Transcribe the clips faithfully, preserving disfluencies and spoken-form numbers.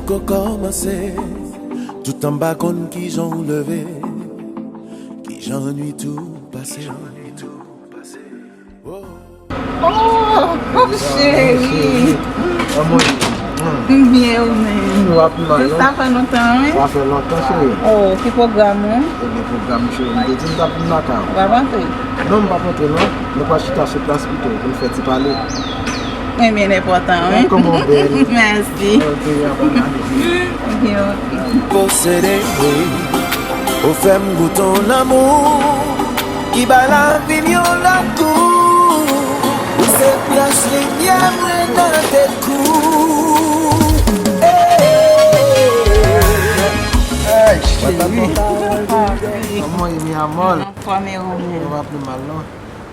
Ko kòmanse, tout anba konn kijan w leve, kijan nwit ou pase. Oh, cheri. Kòman w ye? M byen, ou menm? W ap mal, non? Sa fè lontan, wi. Sa fè lontan, cheri. Oh, ki pwogram ou? Ebyen, pwogram, cheri, m te di m t ap vin lakay ou. W ap antre? Non, m p ap antre, non. Nou pral chita sou plas pito pou n fè ti pale. Ebyen, enpòtan, wi. Kòman w bèl? Mèsi. Ok, a bon, ale. Ok, ok. Posede, wi. Ou fè m goute yon lanmou ki bay lavi m yon lòt gou. Ou se pyès limyè mwen nan tèt kou. Hey, cheri. Kòman w ye, mi amor? Anfòm, e ou menm? Ou pa pi mal, non.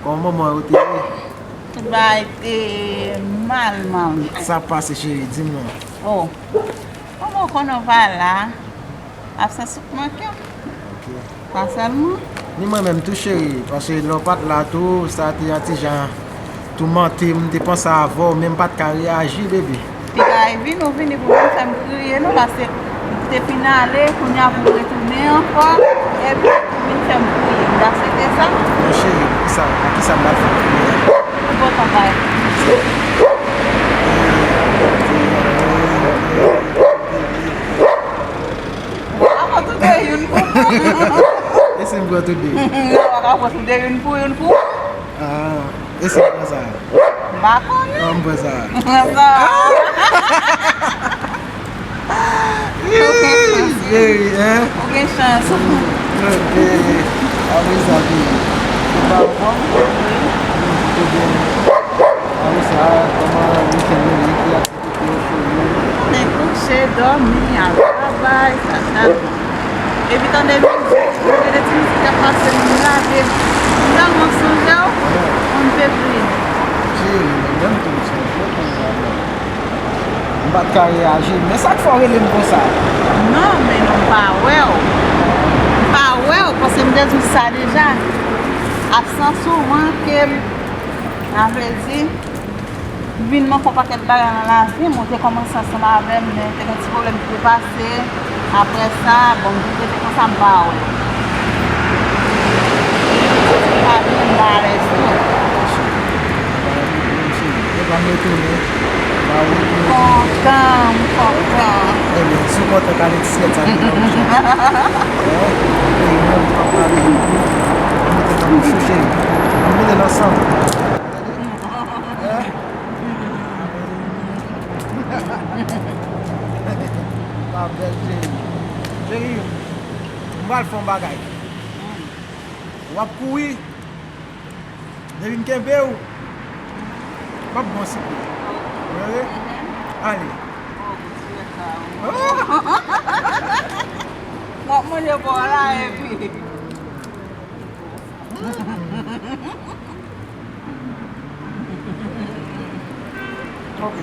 Kòman manman yo te ye? Tout bagay te mal, manmi. Sa pase, cheri? Di m non. Oh. Kòman w konnen w pa la? Absans ou k manke m. Ok. Pa sèlman. Ni mwen menm tou, cheri, paske lè w pa t la tou, sa te yon ti jan toumante m, m te panse avè w, men m pa t ka reyaji, bebe. Piga e vin, ou vini pou vin fè m kriye, non, paske m te fin ale, kounye a pou m retounen ankò, epi pou vin fè m kriye. M ta swete sa? Non, cheri, kisa, a kisa m pral fè w kriye a? Ou kontan bay. Ou pa ka pran tou de youn pou youn. E si m pran tou de? Non, ou pa ka pran tou de youn pou youn pou. Ah, e si m pran sa? M pa konnen. Non, m pran sa. Pran sa. Ih, cheri, hein? Ou gen chans. Ok. Apre sa, baby. Ou pa anfòm? Ou byen? Apre sa, kòman weekend ou ye? Ki aktivite ou fè? Mwen kouche, dòmi, al travay, sa, sa. Epi tande mizik, mwen tande ti mizik k ap pase, m lage. M tèlman sonje w, m pe kriye. Cheri, mwen menm tou, m sonje w kounye a menm. M pa t ka reyaji. Men sa k fè w rele m konsa? Non, men non, m pa wè w. M pa wè w, paske m te di w sa deja. Absans ou manke m. Sa vle di, m vin manke yon pakèt bagay nan lavi m. Ou te kòmanse ansanm avè m, men te gen ti pwoblèm ki te pase. Apre sa, bon, m vin rete konsa, m pa wè w. M pa byen, m pa alèz tou. Kontan, m kontan. Ebyen, si w kontan, kale ti slèd sa ki nan bouch la. Wi, mwen, m pa pale. Mete nan bouch ou, cheri. Mete l ansanm. Pa bèl, cheri. Cheri, m pral fè yon bagay. W ap kouri. Depi m kenbe w, m ap bon sipri. Ou tande? Ale. W ap manje bò la epi. Ok.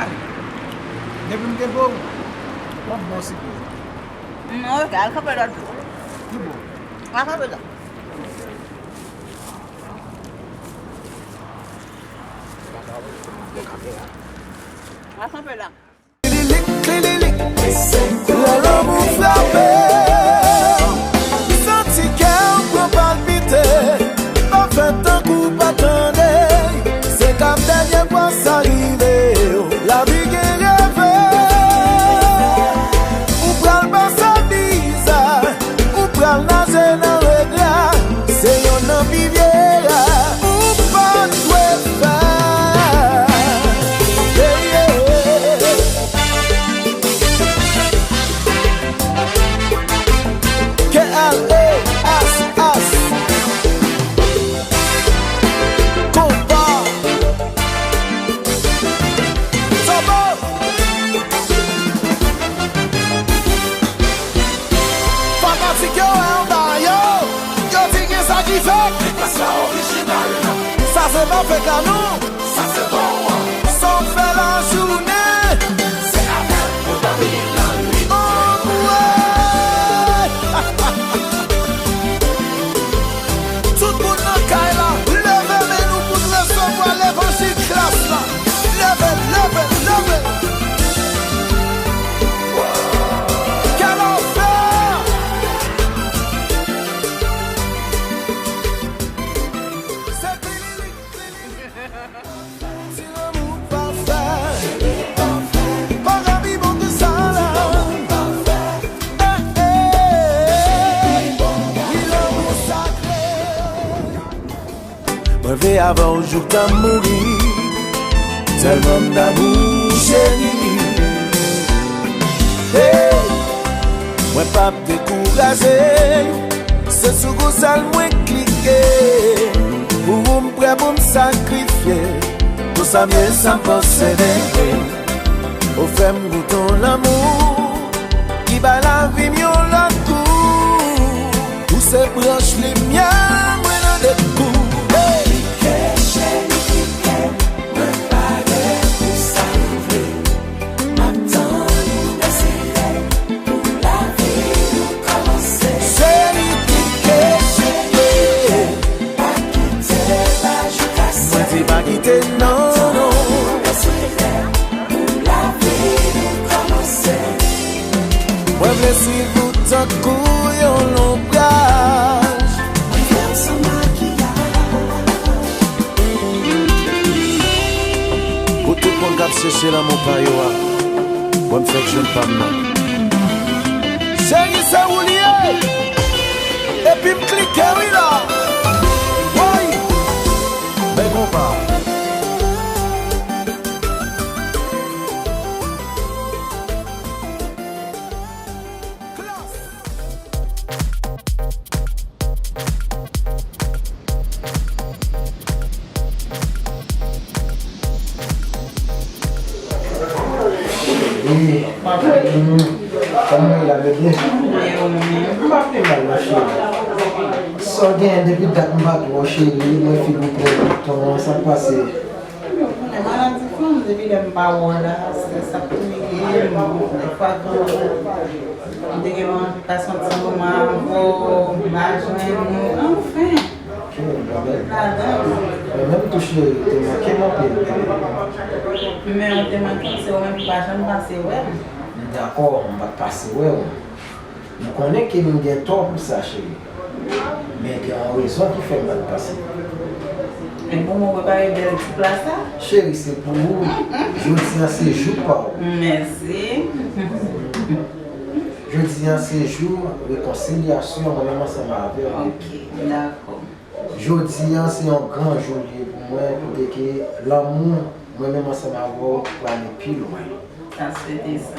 Ale. Depi m kenbe w, m ap bon sipri. Mm, ok, al kanpe lòt bò. Ki bò? Al kanpe la. Al kanpe la. Lè lanmou frape, santi kè w pran palpite, pa fè tankou w pa tande, se k ap dènye fwa sa rive w. Lavi gen reve, ou pral pase viza, ou pral naje nan regra, se yonn nan pi vye ra, ou pa dwe fè. Yeah, yeah. K L E S S. Konpa. Sobo. Fanatik yo anba yo, yo di gen sa ki fèk. Sa orijinal. Sa se pa fèk a nou. Sa se bon an. Sa w fè lajounen. Se avè w pou dòmi lannwit. Anmwey. Tout moun nan kay la, leve men nou pou n resevwa levanjil gras la. Leve, leve, leve. Avan w jouk tan mouri, tèlman m damou w, cheri. Hey! Mwen p ap dekouraje, se sou Google mwen klike. Pou ou m prè pou m sakrifye, tout sa m ye, sa m posede. Ou fè m goute yon lanmou ki bay lavi m yon lòt gou. Ou se branch limyè mwen nan de kou. Hey! Klike, cheri, klike, mwen pare pou sa ou vle. M ap tann ou deside pou lavi nou kòmanse. Cheri, klike, klike, pa kite l pa jouk aswè. Mwen di pa kite, non, non. Mwen vle swiv ou tankou yon lonbraj. Mwen fè w san makiyaj. Pou tout moun k ap chèche lanmou pa yo a, mwen m fèk jwenn pa m nan. Cheri, se ou l ye. Epi m klike wi la. Woy! Men konpa. Kòman w ye la, bebe? M pa pi mal non, cheri. Sa w genyen depi dat m pa t wè w, cheri? Mwen figi w prè lontan, sa k pase? Ou konnen maladi fanm, depi lè m pa wè w la, strès ap touye m. Dèfwa tou, m te gen yon envitasyon ti moman avè w, m pa jwenn ou, anfen. Ok, bon, men, men menm tou cheri, ou te manke m anpil, bebe. Men ou te manke m, se ou menm ki pa janm pase wè m. M dakò, m pa t pase wè w. M konnen ke m gen tò pou sa, cheri. Men gen yon rezon ki fè m pa t pase. Men pou mwen prepare bèl ti pla sa. Cheri, se pou ou. Jodi a se jou pa w. Mèsi. Jodi a se jou rekonsilyasyon mwen menm ansanm avè w. Ok, dakò. Jodi a se yon gran jou li ye pou mwen, kote ke lanmou mwen menm ansanm avè w prale pi lwen. Sa swete sa.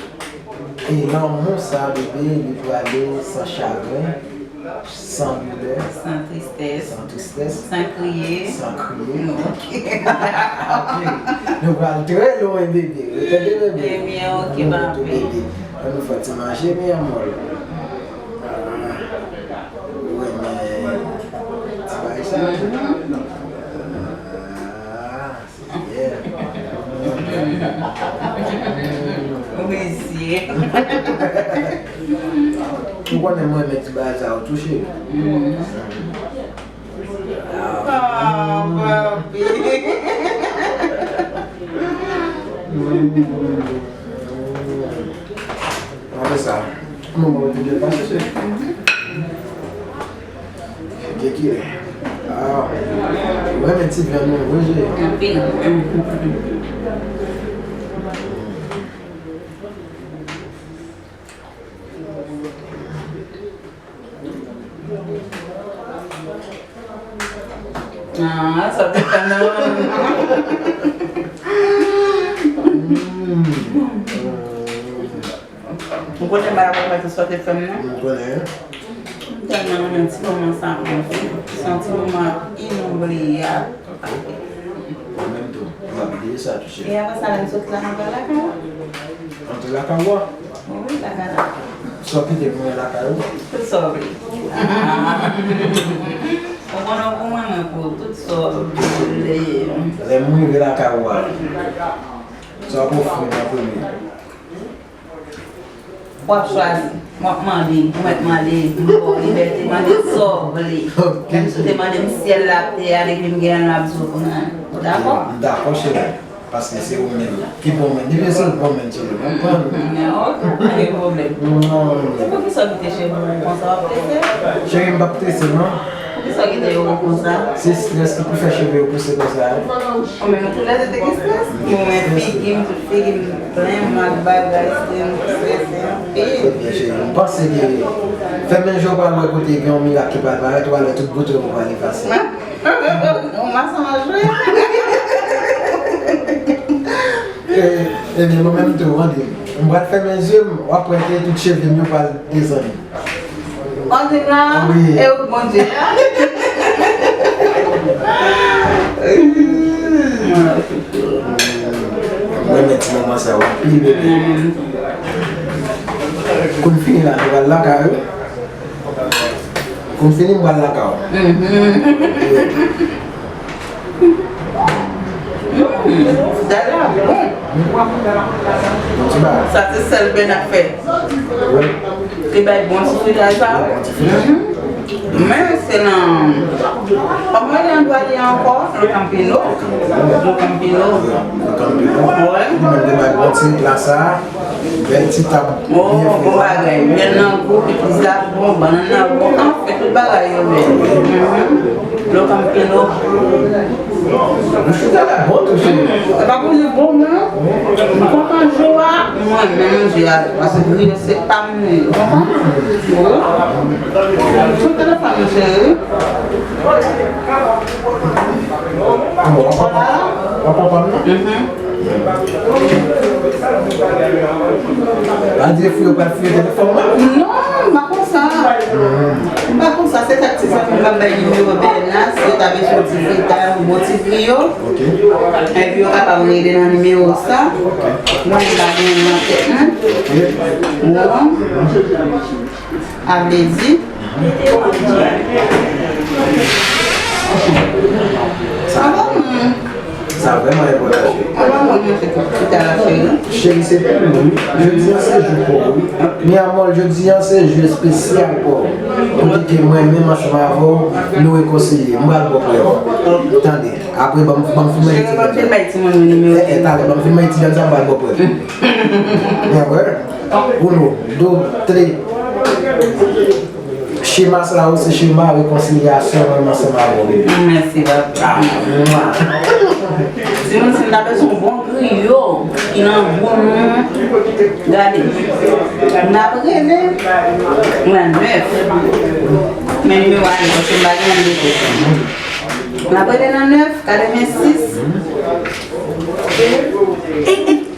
E lanmou sa, bebe, li prale san chagren, san doulè, san tristès, san tristès, san kriye, san kriye. Ok. Nou pral trè lwen, bebe. Ou tande, bebe? Ebyen, ok, papi. Bebe. Ann nou fè ti manje, mi amor. Ah, ou renmen ti bagay sa? Mhm. Ah, Senyè. Ou mesye. Ou konnen mwen renmen ti bagay sa yo tou, cheri. Mhm. Ah, papi. Apre sa, kòman w te byen pase, cheri? Gen kilè? Ah, mwen renmen ti vyann nou, wi, cheri. Anpil. Ah, sa te fè nan. Mm. Ou konnen bagay pa fè sa te fè m nan? M konnen. M tèlman renmen ti moman sa anfen. Se yon ti moman inoubliyab. Mwen menm tou, m ap bliye sa tou, cheri. E apre sa, lè m soti la, m antre lakay ou? Antre lakay ou a? Wi, lakay la. Sa w kite pou mwen lakay ou? Tout sa w vle. Ou konnen ou pou mwen, mwen pou tout sa w vle. Lè m rive lakay ou a, sa w ap ofri m an premye? W ap chwazi. W ap mande. Ou mèt mande. M ba w libète mande sa w vle. Ok. Menm si w te mande m syèl la, tè a, depi m gen l, m ap di w pou mwen. Ou dakò? M dakò, cheri. Paske se ou menm ki bon men. Depi se ou bon men, cheri, m ap pran l. Ok, pa gen pwoblèm. Se poukisa w kite cheve w konsa, w ap trese? Cheri, m p ap trese, non. Poukisa w kite yo konsa? Se strès ki pou fè cheve yo pouse konsa a. Bon, men nou toulède te gen strès. Mwen figi m, tout figi m plen mal bagay, strès, strès anpil. Ebyen, cheri, m panse ke fèmen je w pral wè kote gen yon mirak ki pral parèt, ou pral wè tout bouton yo pral efase. Ou Sa manje. Eh, ebyen, mwen menm tou, mande. M pral fèmen zye m, w ap wè ke tout cheve m yo pral desann. Anjina, wi. E ou Bondye a? Mwen renmen ti moman sa yo anpil, bebe. Kou n fini la, nou pral lakay ou. Kou n fini, m pral lakay ou. Dada bon. Sa se sèl Ben ap fè. Li bay bon ti fritay sa. Men se nan kòman li andwa li ankò? Lo Campino. Lo Campino. Wi. Li menm li bay bon ti pla sa. Bèl ti tab. Oh, bon bagay. Mèl nan gou, pizza bon, bannann nan bon. Anfen, tout bagay yo bèl. Lo Campino. Mouchouta la bon tou, cheri. E pa pou li bon, non? M kontan jou a, mwen menm manje a. Paske griyo se pa m li. Ou konprann? Wi. Sou telefòn, cheri. Bon, w ap konprann, w ap konprann, non? Pa di fwi yo pral fouye telefòn mwen. Non, m pa konsa. M pa konsa, se kèk ti zanmi m ap bay nimewo Bernas, yo ta bezwen ti fritay, yon bon ti griyo. Ok. Epi yo kapab rele nan nimewo sa. Ok. Mwen m pa gen nan tèt mwen. Ok. Bon. Avledi. Sa vrèman enpòtan, cheri. Cheri, se pou ou, wi. Jodi a se jou pa w, wi. Mi amor, jodi a se jou espesyal pa w. Kote ke mwen menm ansanm avè w, nou rekonsilye. M pral ba w prèv. Tande, apre ban m, ban m fin manje ti vyann sa. Eh, eh, talè, ban m fin manje ti vyann sa, m pral ba w prèv. Uno, dos, tres. Chema sa yo se chema rekonsilyasyon mwen ansanm avè w, bebe. Mèsi, papa. Mwa. Timoun, si n ta bezwen yon bon griyo ki nan gou nou, gade. N ap rele nan nèf. Men nimewo a li, paske m pa gen yon nèf. N ap rele nan nèf, katrevensis.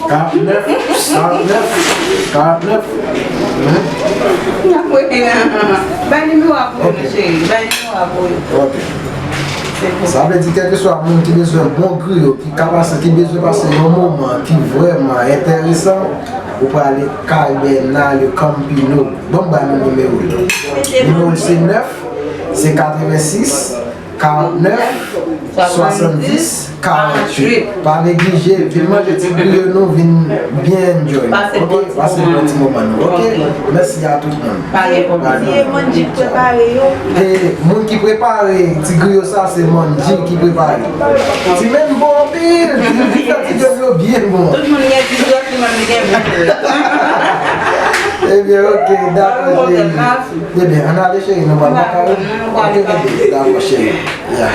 Karant nèf, karant nèf, karant nèf. N ap rele nan, bay nimewo a pou yo, cheri. Bay nimewo a pou yo. Ok. Sa vle di, kèlkeswa moun ki bezwen bon griyo, ki ka pase, ki bezwen pase yon moman ki vrèman enteresan, ou prale kay Bernard Le Campino. Ban m ba nou nimewo l. Nimewo l se nèf, se katrevensis, karant nèf, swasanndis, karant uit. Pa neglije, vin manje ti griyo nou, vin byen enjoy. Ok, pase bon ti moman nou. Ok, mèsi a tout moun. Pa gen pwoblèm. Ti Mandji k prepare yo. E moun ki prepare ti griyo sa, se Mandji ki prepare. Ti menm bon anpil, li fè ti griyo byen bon. Tout moun gen ti griyo, ti menm li gen bon. Ebyen, ok, dakò, cheri. Ebyen, ann ale, cheri, nou pral lakay ou. Ok, bebe, dakò, cheri. Ya.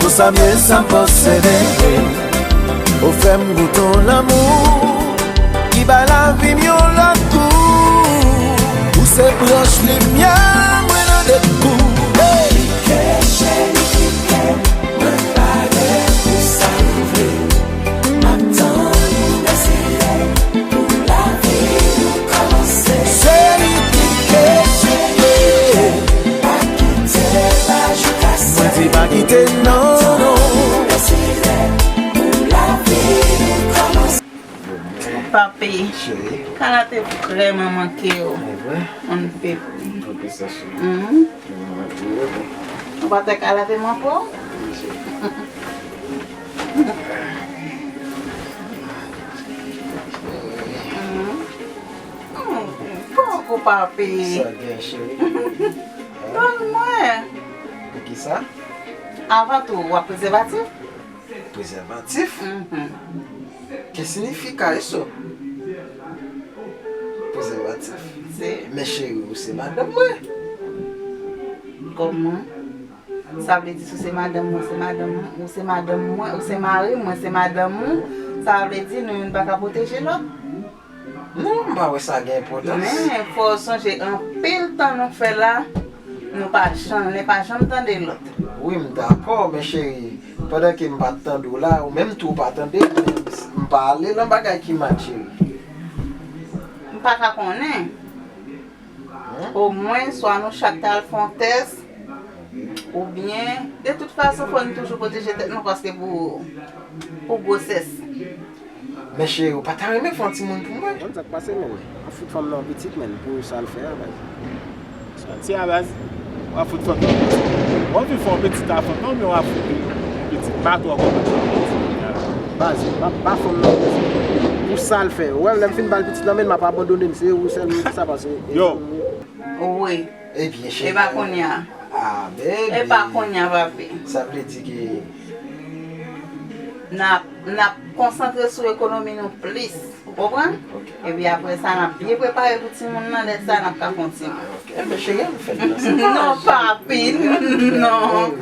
Konsa m ye san posede. Ou fè m goute yon lanmou ki bay lavi m yon lòt gou. Ou se branch limyè mwen nan de kou. Hey! Klike, cheri, klike. Mwen pare pou sa ou vle. M ap tann ou deside pou lavi nou kòmanse. Cheri, klike, cheri, pa kite m ajouta sa. Mwen di pa kite, non, non. Tann ou deside pou lavi nou kòmanse. Papi, cheri, kalate vrèman manke w. E vre? Anpil. Anpil sa, cheri. Mhm. Vrèman manke w. Ou pa te kalate manke w? Poko, papi. Sa gen, cheri? Ban mwen. Poukisa? Avan tou, w ap prezèvatif? Prezèvatif? Mhm. Qué significa eso? Prezèvatif. Se. Men cheri, ou se madanm mwen. Kòman? Sa vle di si w se madanm mwen, se madanm ou, se madanm mwen, ou se mari mwen, se madanm ou, sa vle di nou youn pa ka pwoteje lòt. Non, m pa wè sa gen enpòtans. Men, fò w sonje anpil tan nou fè la, nou pa janm, nen pa janm tande lòt. Wi, m dakò, men cheri, pandan ke m pa t tande w la, ou menm tou ou pa tande m, m pa ale nan bagay ki mal, cheri. M pa ka konnen. Omwen, swa nou chak t al fè yon tès, oubyen, de tout fason, fò nou toujou pwoteje tèt nou paske pou, pou gwosès. Men cheri, ou pa ta renmen fè yon timoun pou mwen? Konn sa k pase, men. W ap fout fanm nan yon pitit, men, pou sa l fè a, baz. Sa l di a, baz. W ap fout fanm nan yon pitit. W anvi fè yon pitit a fanm nan, oubyen w ap fout yon pitit? M pa twò konprann sa w ap di a. Baz, m ap ba fanm nan yon pitit pou sa l fè. Ou wè m, lè m fin ba l pitit nan men l, m ap abandone l. Se ou sèlman ki sa pase. Yo. Wi. Ebyen, cheri. E pa kounye a. Ah, baby. E pa kounye a, papi. Sa vle di ke n ap, n ap konsantre sou ekonomi nou plis. Ou konprann? Epi apre sa, n ap byen prepare pou timoun nan. Lè sa, n ap ka fè yon timoun. Enben, cheri, ann fè l nan sa. Non, papi, non.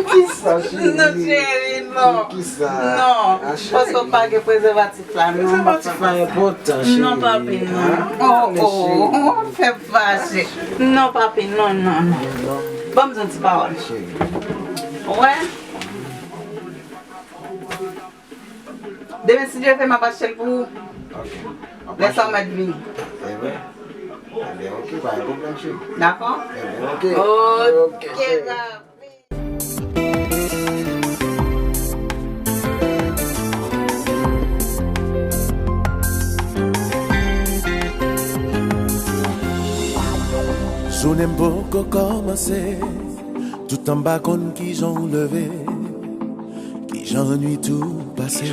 Kisa, cheri? Non, cheri, non. Kisa? Non. Paske w pa gen prezèvatif la, non. Prezèvatif la enpòtan, cheri. Non, papi, non. Oh, oh, oh, fè fache. Non, papi, non, non, non. Ban m di yon ti pawòl. Cheri. Ou wè? Demen, si Dye vle, m ap achte l pou ou. Ok. Lè sa w mèt vini. Enben, enben, ok, pa gen pwoblèm, cheri. Dakò? Enben, ok. Ok, papi. Jounen m poko kòmanse, toutan m pa konn kijan w leve, kijan nwit ou pase.